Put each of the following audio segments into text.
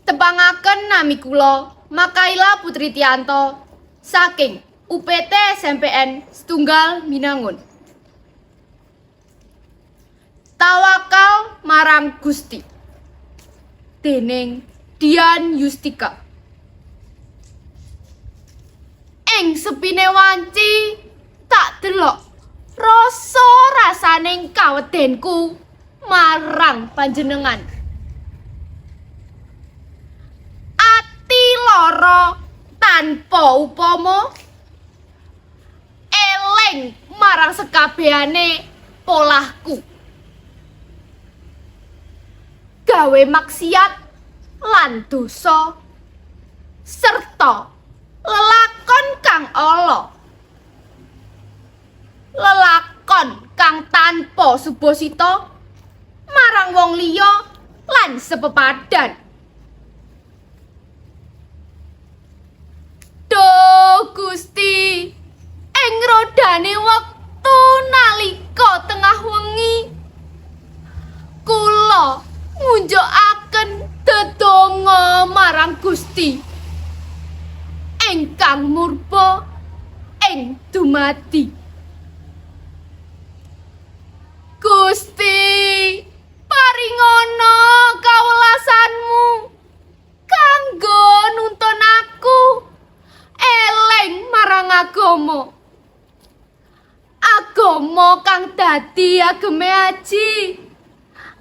Tepangaken nami kula Makaila Putri Tianto saking UPT SMPN Setunggal Binangun. Tawakal marang Gusti dening Dian Yustika. Ing sepine wanci tak delok rasa rasaning kawedenku marang panjenengan. Ati lara tanpa upama, eling marang sekabehane polahku. Gawe maksiat lan dosa serta lelakon kang ala. Lelakon kang tanpa subasita marang wong liya lan sepepadan. Duh Gusti, ing rodane wektu nalika tengah wengi kula ngunjukaken dedonga marang Gusti ingkang murba ing dumadi. Gusti, paringana kawelasanmu kanggo nuntun aku eling marang agama. Agama kang dadi ageme aji.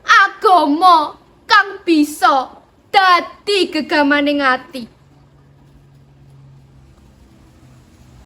Agama kang bisa dadi gegamaning ati.